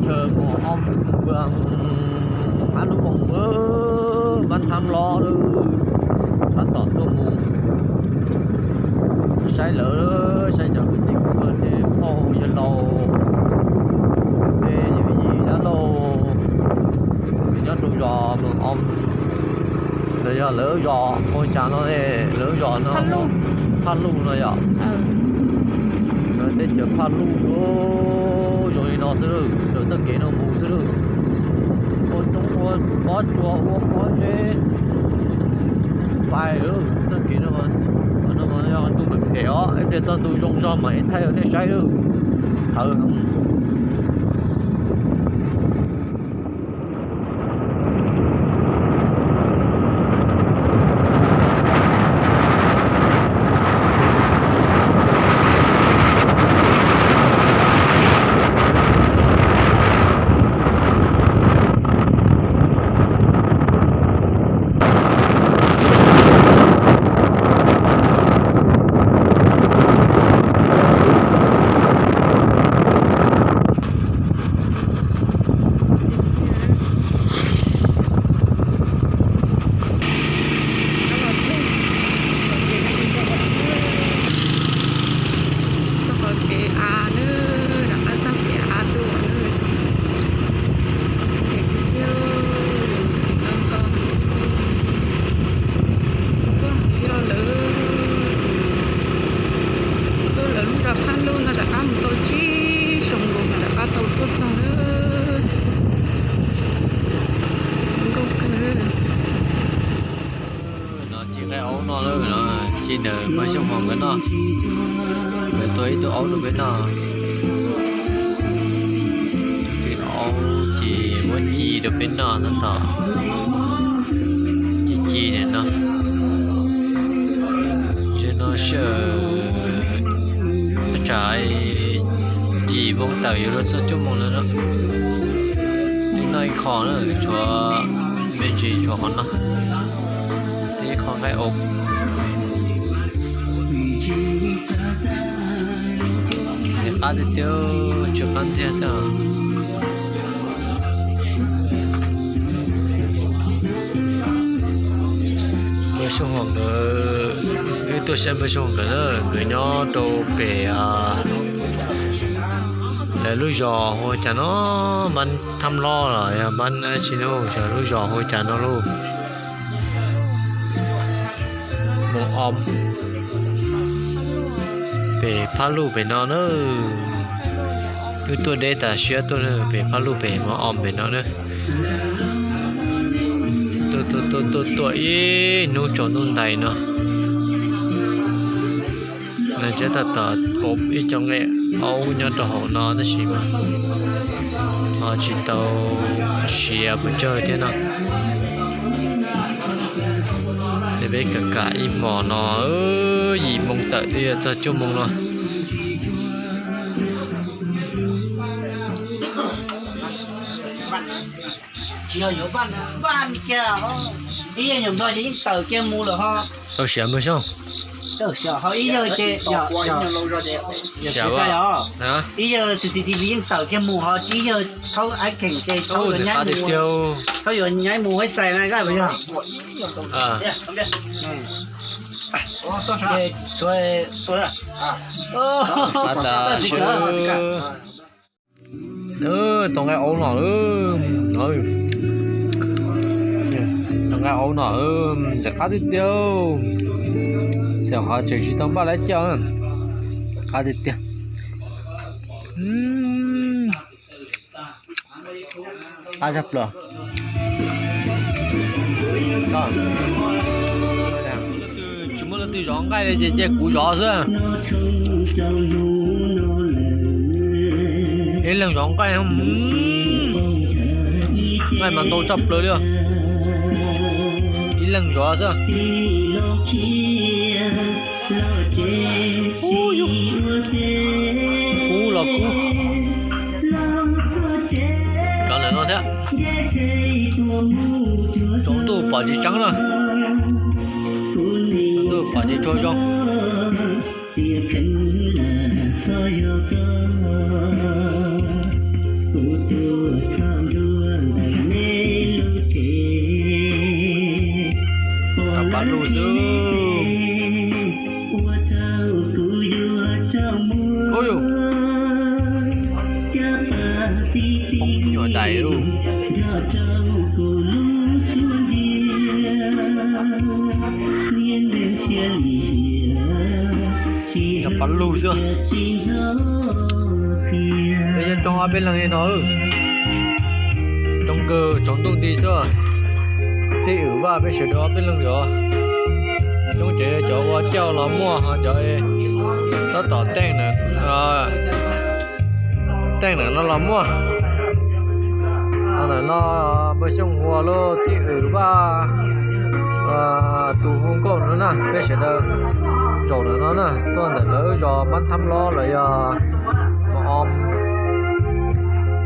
Chaw mus ob pab lub moos, pab thab lob lawm, tab tom tuaj mus saib lawv, saib cov kwv tij kwv pawg tej phauj yawg laus, tej yawm yij dab laug, nyob rau zos Moos Om. Los yog lawv zos ua cas no ne, lawv zos no Phaj Luj no yom. Lawv teb chaws Phaj Luj zoo li no xwb lawm, raws txoj kev no mus xwb lawm. Ua roob ua pob tsuas ua pob zeb pais lawm txoj kev no. Qhov no yog ntuj phem phem os, ib pliag txog ntu zoo zog mam li thaij rau nej saib lawm. Tawv heev. Txog qhov kev av nawb, rov qab txog kev av dua nawb. Kev tiag tiag, kev no nkaus. Tuaj yog lawv, tuaj lawv lub zos Phaj Luj no rov qab mus tau tsib xyoos nkaus mas rov qab tau tuaj txog nawb. Nkauj kawg. No ci nqaij aub noj lawm no, ci ntawm npawg Xyooj Huas nkawd noj. Nkawd tua ib tug aub rau peb noj. Tus aub ces muab ci rau peb noj tab tom ci ci nim no. Ze no sij hawm thaj tsam yim moos tawm yuav luag txog cuaj moos lawm no. Twb noj ib qho na, tshuav me ntsis tshuav qhov no. Tib qho nqaij aub. Ntxim qab tiag tiag, tsw qab ntxiag xwb. Npawg Xyooj Huas nkawd, wb tuaj saib npawg Xyooj Huas nkawd na, nkawd nyob rau pem lawv lub zos hu ua cas no, npab Thab Lob los yog npab dab tsi no, lawv lub zos hu ua cas no lauj. Moos Om, pem Phaj Luj pem no na. Wb tuaj deb tas siab tuaj na, pem Phaj Luj pem Moos Om pem no na. Tuaj tuaj tuaj tuaj ib hnub tsaus ntuj ntais no. Lawv thiaj tab tom ua ib co nqaij aub nyob rau hauv no tab sis mas ho tsis tau siav pes tsawg thiab no. Ces peb kam kam ib hmos no, yim moo tawm twb yuav txog cuaj moo no. Tsis yog yuav vaj, vaj kiag, ib yawg nyuam nplog ces yeej tawm kiag mus lawm ho. Tau siav npawg Xyooj. Ho ib yawg ces yog, ib yawg C C T V yeej tawm kiag mus ho, ib yawg thaub ab kheem ces thaub yuav nyaib mus, thaub yuav nyaib mus huab xais na koj puas yog? Tau nqaij aub no, tau nqaij aub no, ntxim qab tiag tiag. Xyov qhov tseem tsis tau npaj lab caj, qab tiag tiag. Qab tshaj plaws. Tsis muaj leej twg zov nqaij li ces cia kuv zov xwb. Ib leeg zov nqaij, nqaij mas ntau tshaj plaws li. Ib leeg zov xwb. Kub los kub. Cov ntawm no thiab. Tsaus ntuj pom tsis tseeb na. Tsaus ntuj pom tsis tshua zoo. Pab lug xwb. Ub yus, poob nyuam dais lug. Yog pab lug xwb. Peb coob ob peb leeg li no. Coob kawg, tsaus ntuj nti xwb. Tij Wm Vaj peb sawv daws ob peb leeg li os. Coob ces cov ua cauj los muaj, ho cov tab tom teej na, teej na no los muaj. Ho ntawm no npawg Xyooj Huas lub, Tij Wm Vaj, tus hu nkauj no na, peb sawv daws zaum ntawm no na, tuaj ntawm lawv zos Mab Thab Lob los yog Mos Om.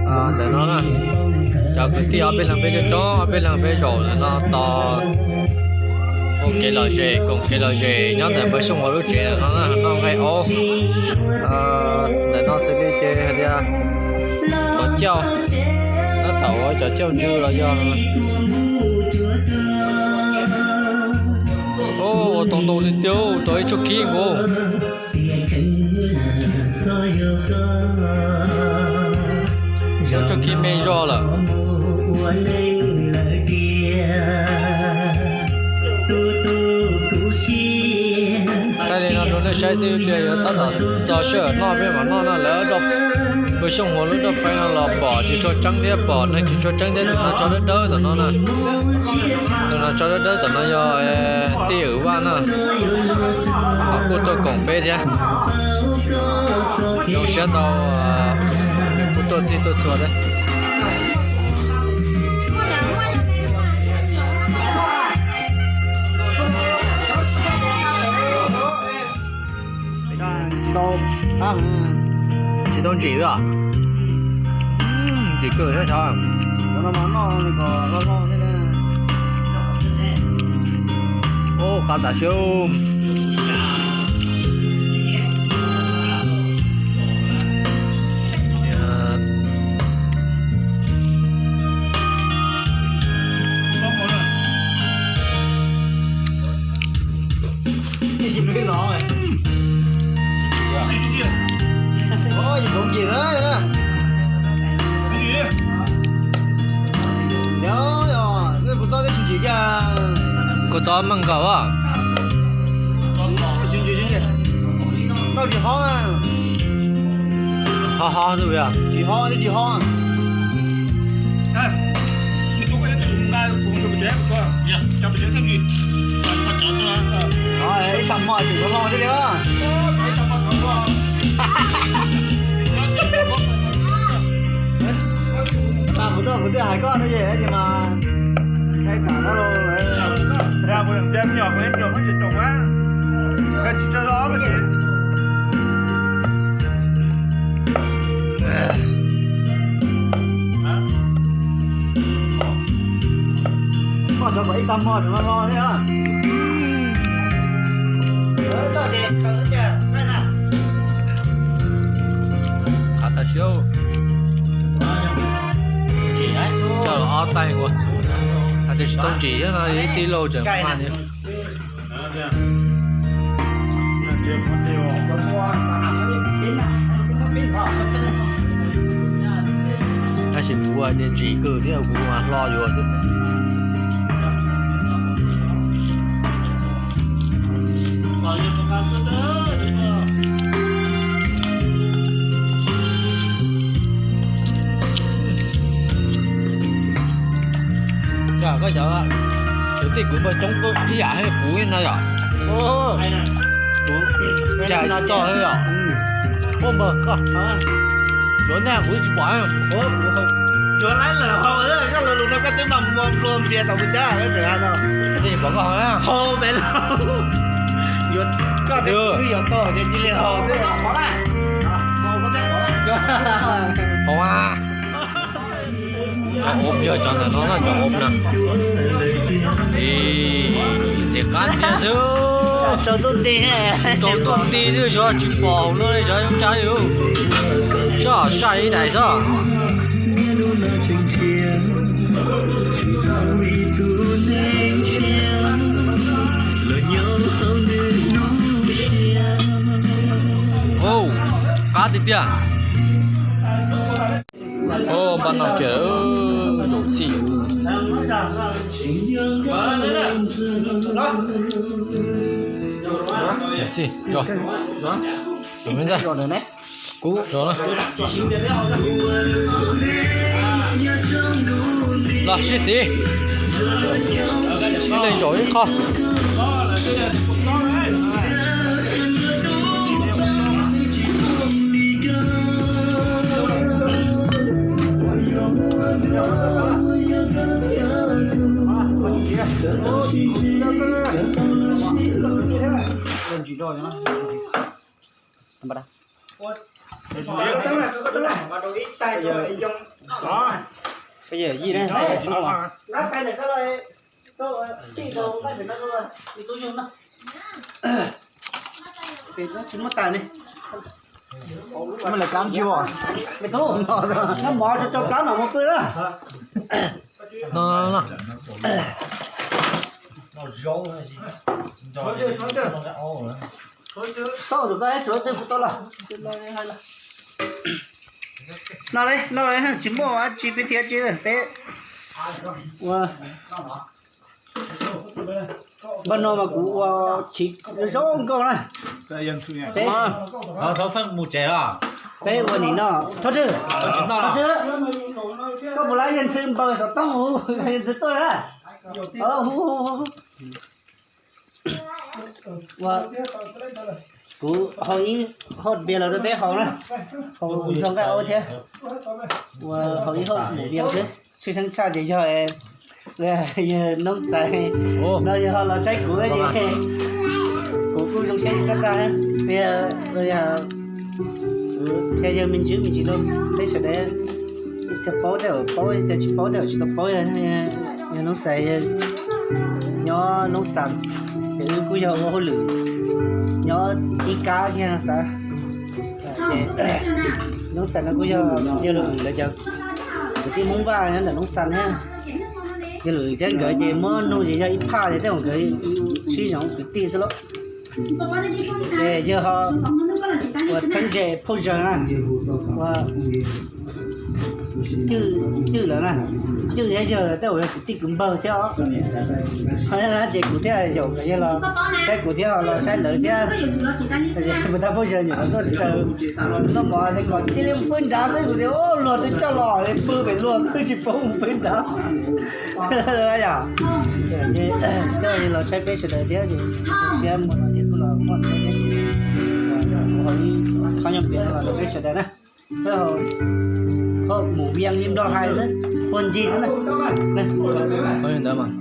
Ntawm no na, cov kwv tij ob peb leeg peb coob coob ob peb leeg peb zaum ntawm no tos ua kev lom zem, koom kev lom zem nyob ntawm npawg Xyooj Huas lub tsev ntawm no na, noj nqaij aub. Ntawm no xws li ces hais tias cov cauj, tab tom ua cov cauj ntsw los yog ua tau ntau li tiag, tau ib tsob khib nkaus. Ib tsob khib me zog lawm. Thaij li no rau nej saib xwb, pliag yuav tab tom txog sij hawm noj peb mam noj no. Lawv, npawg Xyooj Huas lub raj fais no los pom tsis tshua tseeb thiab, pom neeg tsis tshua tseeb thiab. Tus no tso dawb dawb tom no na, tus no tso dawb dawb tom no yog Tij Wm Vaj na, los kuj tuaj koom peb thiab. Zoo siab ntau, nws kuj tuaj txhij tuaj txhua thiab. Tsis tau ntsim li os. Ntsim kawg thiab xyov. Ub, qab tas siab. Kuv tau meej nkaus. Ho ho xwb yog. Tsis ho. Ib tag hmo tseem hlo thiab li. Kuv tuaj kuv twb hais koj no ces mas saib tsam no los. Koj cov kom ib tag hmo rau no hlo thiab. Qab tas siab. Coj los ob tais ua, hais tias tsis tau ntsim thiab no ib tij laug tseem hais tias. Tab sis kuv ua tias ntsim kawg thiab kuv ua hlo yuav xwb. Koj cov kwv tij kuv npawg coob ib yam thiab kuv no yom. Kuv tsa tsis txog thiab yom. Ua npawg koj, yuav nej kuv tsis pom. Yuav laib lawm hau, koj los lus no koj twb mas muaj nplua npias tau kuv cab, tsis pom koj hau na. Hau pem lauj. Yuav koj twb yuav tau ces cia li hau xwb. Hau a. Cov ob yog cov ntawm no na, cov ob na. Ntxim qab ntxiag xwb. Tsaus ntuj nti, tsaus ntuj nti twb xyov tsis pom hauv no li, xyov zoo cas li. Soj sai ib daim xwb. Tiag. Npaj no kiag, zaum txhij. Txhij, zaum. Kuv zaum na. Los sib txiv, ib leeg zaum ib qho. Mov tso plab mas mus pw na. No, no, no. Xauj tus koj tsuav twg kuv tau los. No, no, tsis muaj dab tsi peb thiab tsis peb ua. Npaj no mas kuv ua chiv zoo nkauj na. Peb, peb ua nim no. Thov Tswb, Thov Tswb, koj puas lab yawg ntxhw npaws xov tooj, yawg ntxhw tuaj na. Ua, kuv haus ib hauj lwm los rau peb haus na, haus ntxhua nqaij aub thiab. Ua haus ib hauj lwm vias xwb, tshwj xeeb tshaj ces yog yawg Noob Xais no yog los saib kuv ces kuv kuj zoo siab txaj tag. Qhia yawg me ntsis me ntsis rau peb sawv daws, ib txhia paub tej zaum paub, ib txhia tsis paub tej zaum tsis tau paub. Yawg Noob Xais nyob Noob Xas, ces wb kuj yog ua hauj lwm nyob ib kab kiag xav. Noob Xas no kuj yog yawg Lwm lawv cov kwv tij Hmoob Vaj nyob ntawm Noob Xas thiab. Yawg Lwm thiab nkawd ces muab nug ces yog ib phaj ces tej zaum nkawd sib zoo kwv tij xwb lauj. Ces yawg ho ua txheeb ze phauj zawg na, ua Cwj lawm na, Cwj thiab yawg tej zaum yog kwv tij kwv npawg thiab os. Ces kuv thiaj yaum nkawd yawg los saib kuv thiab los saib lawv thiab. Mus tau phauj zawg nyuam qhuav tuaj raws noj mov ces kom cia li mus pw nrad xwb, kuv tias luag twb coj los pw pem luag xwb tsis paub mus pw nrad. Yog coj los saib peb sawv daws thiab ces siab muag no ces kuj los muaj ntau thiab ces kuv ho ib qho nyob piav los rau peb sawv daws na. Ho mus vias li nplog hais xwb, puag ncig xwb na. Ntawd mas